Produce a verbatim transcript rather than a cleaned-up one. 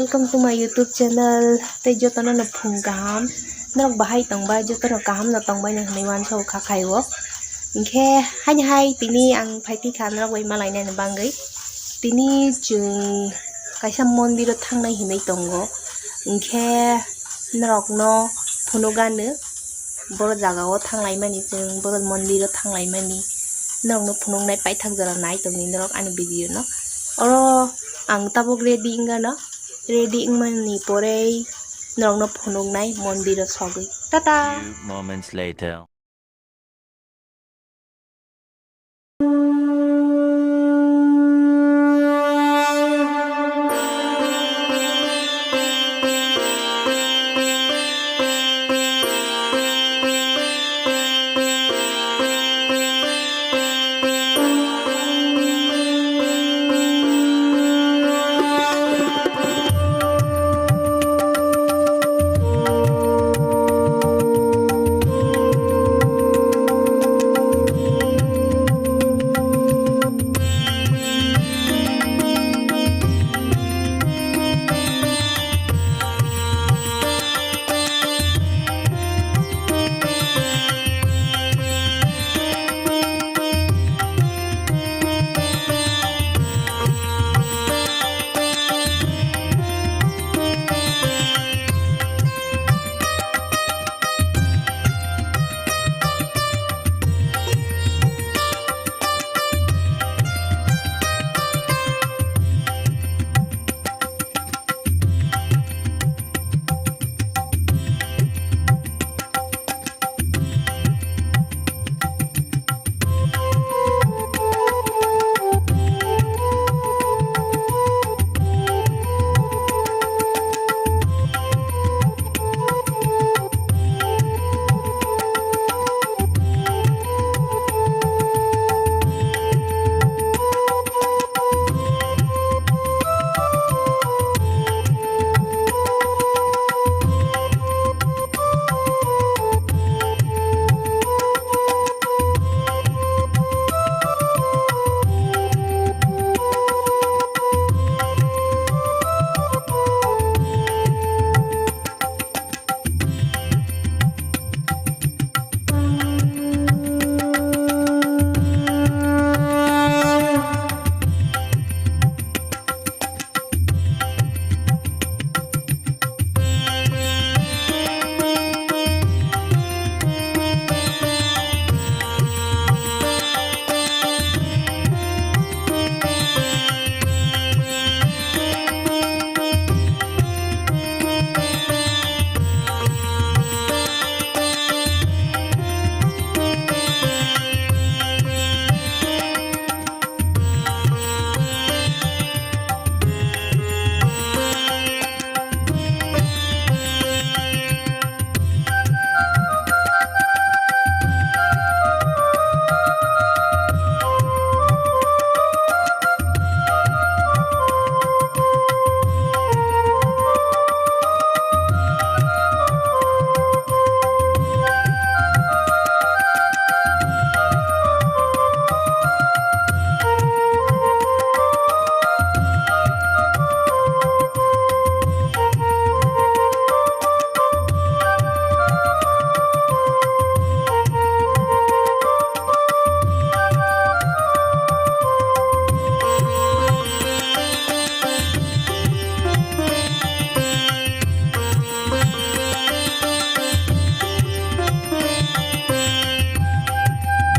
Welcome to my YouTube channel. Tei jotono no phung kaham. Norok bahai tongbai, jotono kaham no tongbai no hinwi uansukha khai o. Hinkhe haini hai tini ang phaiphi kha norok bai malainani bagwi. Tini chwng kaisa mondir o thangnai hinwi tongo. Hinkhe norokno phunukgano. Boro jaga o thanglaimani chwng, boro mondir o thanglaimani. Norokno phunuknai paithak jora nai tongdi norok ani video no. Oro ang tabuk ready wngano, ready wngmani porei norokno phunuknai mondir o sogwi. Tata! Few moments later.